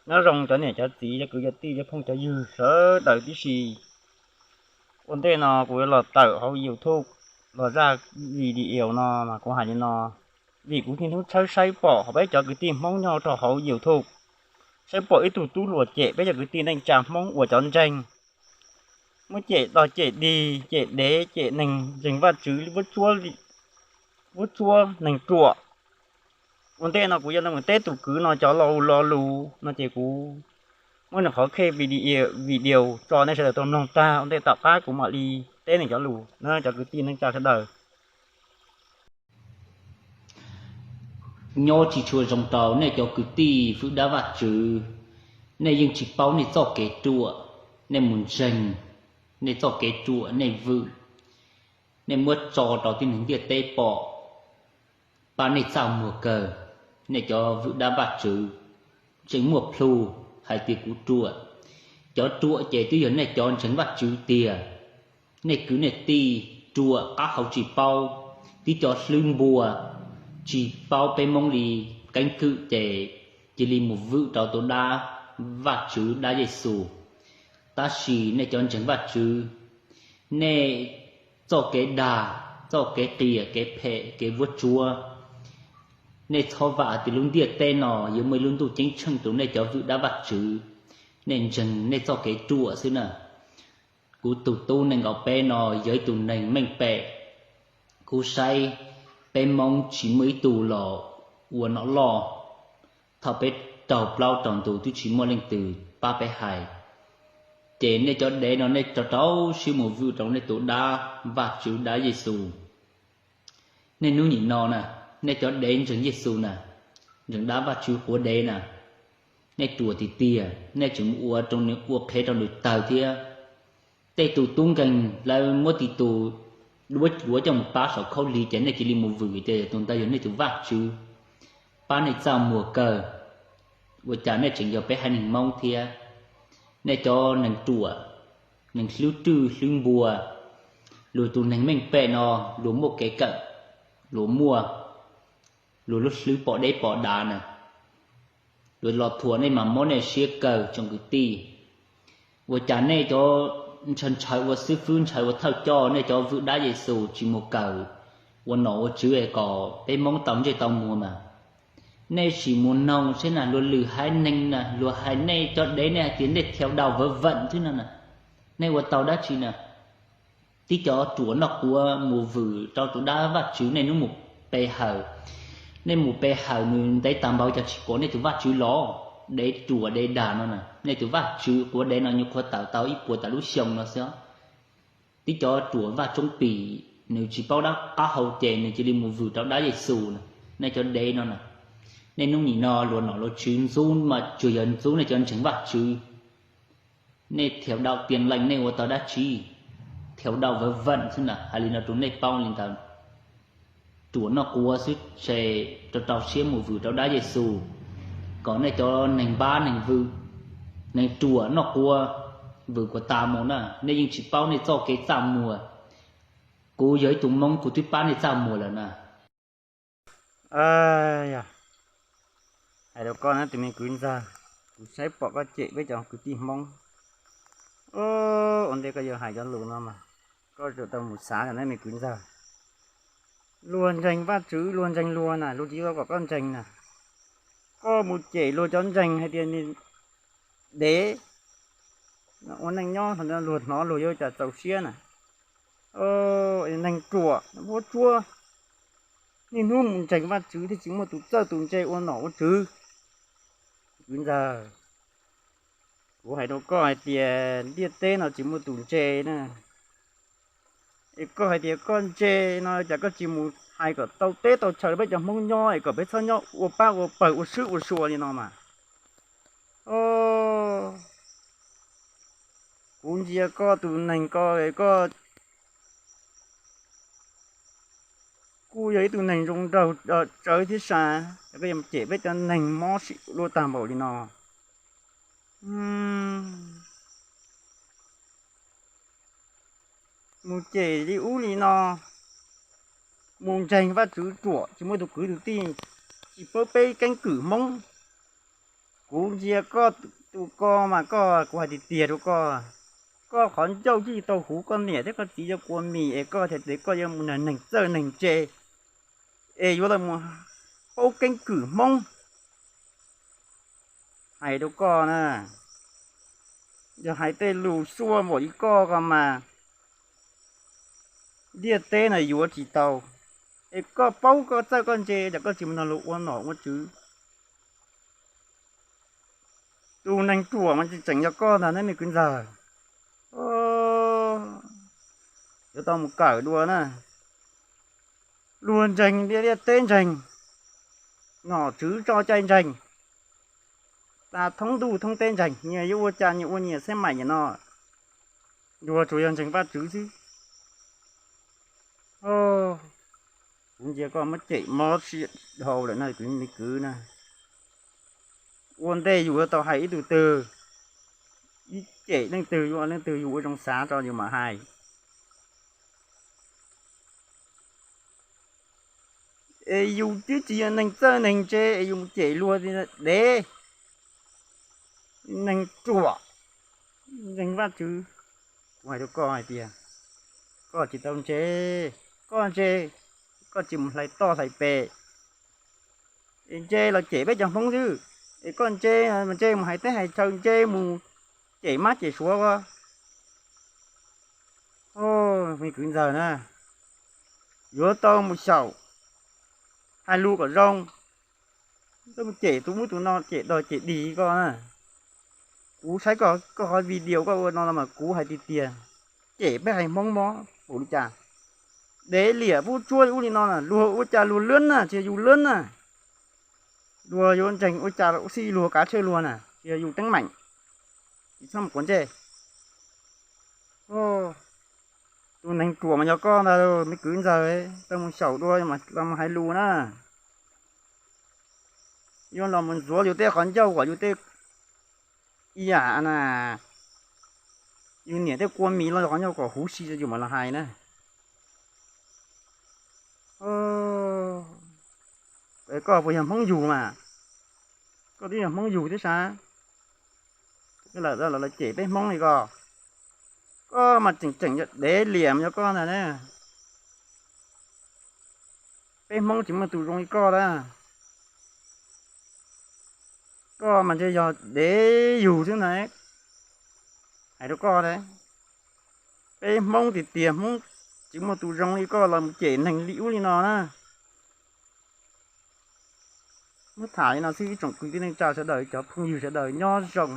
Nyob zoo cov niam cov txiv, cov kwv cov tij, cov phooj cov ywg sawv daws tib si. Ua ntej no kuv yuav los tawm hauv YouTube los zaj video no mas kuv hais li no, vim kuv niaj hnub tshawb saib pom hauv peb cov kwv tij Hmoob nyob rau hauv YouTube, saib pom ib tug tub hluas cem peb cov kwv tij neej tsa Hmoob uas cov ntseeg, muab cem dog cem dig, cem dev, cem neeg ntseeg Vajtswv, vuab tsuab neeg ruam. Ua ntej no kuv yuav los teb tus kwv no cov lo lus no ces kuv muab nws qhov khej video tso nej sawv daws tau mloog tag ua ntej tom qab kuv mam li teb nws cov lus na cov kwv tij neej tsa sawv daws. Nyob tsis tshua zoo rau nej cov kwv tij vwm dab Vajtswv, nej yeej tsis paub nej txoj kev ruam, nej mus ntseeg nej txoj kev ruam nej vwm, nej muab tso rau tib neeg ntiaj teb pom, pab nej txaj muag kawg. Nej cov vwm dab Vajtswv tseem muaj plhu hais tias kuv ruam. Cov ruam ces twb yog nej cov ntseeg Vajtswv tiag. Nej kwv nej tij ruam qab hau tsis paub, tib cov hlwb npua tsis paub peb Hmoob li keeb kwm ces cia li mus vwm rau tus dab Vajtswv dab Yexus. Tab sis nej cov ntseeg Vajtswv, nej txoj kev dag, txoj kev qias, kev phem, kev vuab tsuab, nej txhob vam tias lub ntiaj teb no yuav muaj ib lub ntuj ceeb tsheej rau nej cov vwm dab Vajtswv. Nej ntseeg nej txoj kev ruam xwb na. Kuv tus tub nees nkaum peb no yog ib tug neeg meej pem. Kuv saib peb Hmoob tsis muaj ib tug los ua nom loj. Thaum peb raug plaub raug ntug twb tsis muaj leej twg pab peb hais. Ces nej cov dev no nej rau rau siab mus vwm rau nej tus dab Vajtswv dab Yexus. Niaj hnub nim no na, nej cov dev ntseeg Yexus na, ntseeg dab Vajtswv quav dev na, nej ruam tiag tiag, nej tseem mus ua rau nws, ua qhev rau nws tawg thiab. Tej tus tub nkeeg lawv muab tus duab cuav coj mus pab saum khaub lig ces nej cia li mus vwm tias tus ntawd yog nej tus Vajtswv pab nej txaj muag kawg. Ua cas nej tseem yog peb haiv neeg Hmoob thiab? Nej cov neeg ruam, neeg hlwb rwj hlwb npua, luag tus neeg meej pem no luag muaj kev kawm, luag muaj luag lub hlwb pom deb pom dav na, luag los thuam nej mas mob nej siab kawg tsoom kwv tij. Ua cas nej cov ntshaw ntshaw ua xib fwb, ntshaw ua thawj coj, nej cov vwm dab Yexus tsis mus kawm ua nom ua tswv es kom peb Hmoob tau ntsej tau muag mas? Nej sim mus noog seb na, luag lwm haiv neeg na, luag hais nej cov dev, nej hais tias nej thiaus daus vawv veem xwb no na, nej ua tau dab tsi na? Tib cov ruam noj quav mus vwm rau tus dab Vajtswv, nej hnub mus pe hawm, nej mus pe hawm nws ntev tag npaum cas tsis pom nej tus Vajtswv los? Dev ruam dev dag no na, nej tus Vajtswv quav dev no nyuam qhuav tawm tau ib puas tawm lub xyoo no xwb. Tib cov ruam vaj tsoob pim, nws tsis paub dab qab hau ces nws cia li mus vwm rau dab Yexus na. Nej cov dev no na, nej hnub nim no luag nom luag tswv ntxub mas tsuas yog ntxub nej cov ntseeg Vajtswv. Nej thiaus daus tias leej nej ua tau dab tsi? Thiaus daus vawv veem xwb na, hais li no rau nej paub li ntawd. Ruam noj quav xwb ces rau rau siab mus vwm rau dab Yexus, kom nej cov neeg npab neeg vwm, neeg ruam noj quav vwm kom tas mus na. Nej yeej tsis paub nej txoj kev txaj muag. Kuv yog ib tug Hmoob kuv twb pab nej txaj muag lawm na. Hais rau koj na tus me kwv ntxawg, kuv saib pom koj cem peb cov kwv tij Hmoob. Ua ntej koj yuav hais cov lus no mas koj tsum tau mus xav na me kwv ntxawg. Luag ntseeg Vajtswv, luag ntseeg luag na, luag tsis tau kom koj ntseeg na. Koj mus cem luag cov ntseeg hais tias nws dev, ua neej nyob luag hnov luag yuav cas txaus siab na. Neeg ruam vuab tsuab, niaj hnub mus ntseeg Vajtswv thiaj tsis muaj tus txawj tus ntse ua nom ua tswv. Kwv ntxawg, kuv hais rau koj hais tias ntiaj teb no tsis muaj tus ntse na. Es koj hais tias koj ntse no cas koj tsis mus hais kom tau teb tau chaw peb cov Hmoob nyob es kom peb txhob nyob ua pab ua pawg ua swb ua sua li no mas. Kuv ntsia koj tus neeg ko, koj kuj yog ib tug neeg zoo nraug tsawv thiab sas, koj yuav cem peb cov neeg mob sim luaj tag npaum li no. Mus cem li ub li no, mus ntseeg Vajtswv ruam, tsis muaj tus kwv tus tij, tsis paub peb keeb kwm Hmoob. Kuv ntsia koj tus ko mas koj, kuv hais tiag tiag rau koj, koj qhov ncauj twb tsis tau huv, koj niam thiab koj txiv yuav kua mis es koj thiaj tias koj yuav mus nrog neeg txawj neeg ntse, es yuav los paub keeb kwm Hmoob. Hais rau koj na, yog hais tej lus xuaj npaum li koj ko mas ntiaj teb no yuav tsis tau. Es koj paub koj txawj koj ntse, cas koj tsis mus nrog luag ua nom ua tswv? Tus neeg ruam mas tseem yog koj ntag ne me kwv ntxawg. Yuav tau mus kawm dua na. Luag ntseeg, ntiaj teb ntseeg, nom tswv tso cai ntseeg, tas thoob ntuj thoob teb ntseeg, nyias yuav ua cas nyias ua nyias xeeb maim nyias no, luag tsuas yog ntseeg Vajtswv xwb. Kuv ntsia koj muab cem mob siab dhau lawm na kwv, me kwv na. Ua ntej yus yuav tau hais ib tug twg, ib cem leej twg, yus leej twg yus ua zoo xav tso yus mam hais. Es yus twb tsis yog neeg txawj neeg ntse es yus mus cem luag dev, neeg ruam, ntseeg Vajtswv. Kuv hais rau koj hais tias koj tsis tau ntse, koj ntse, koj tsis mus hlais toj hlais pes, es ntse los cem peb cov Hmoob xwb, es koj ntse, ntse mus hais teb hais chaw, ntse mus cem mab cem suav ko. Me kwv ntxawg na, yuav tau mus xyaum, hais lus kom zoo, txhob mus cem tus ub tus no, cem dog cem dig koj na. Kuv saib koj qhov video koj ua no los mas kuv hais tiag tiag, cem peb haiv Hmoob mob npaum li cas. Dev liam pub tsuab ub li no na, luag ua cas luag lwb na, tsis yog yus lwb na. Luag yuav ntseeg ua cas xij luag kav tsij luag na, tsis yog yus teeb meem. Tsis txhob mus quav ntsej. Tus neeg ruam mas yog koj ntag me kwv ntxawg, tau mus xyaum dua los mus hais lus na. Yuav los mus ntxuav yus tej qhov ncauj kom yus tej ib yam na, yus niam tej kua mis los qhov ncauj kom huv si yus mam los hais na. Koj puas yog Hmoob yug mas? Koj twb yog Hmoob yug thiab sav, lawv cem peb Hmoob li ko. Koj mas tseem tseem yog dev liam yog koj ntag na. Peb Hmoob tsis muaj tus zoo li koj na. Koj mas ntshe yog dev yug xwb na. Hais rau koj na, peb Hmoob tiag tiag Hmoob tsis muaj tus zoo li koj los mus cem neeg li ub li no na. Muab tham li no xwb ib tsoom kwv tij neej tsa sawv daws, cov phooj ywg sawv daws nyob zoo.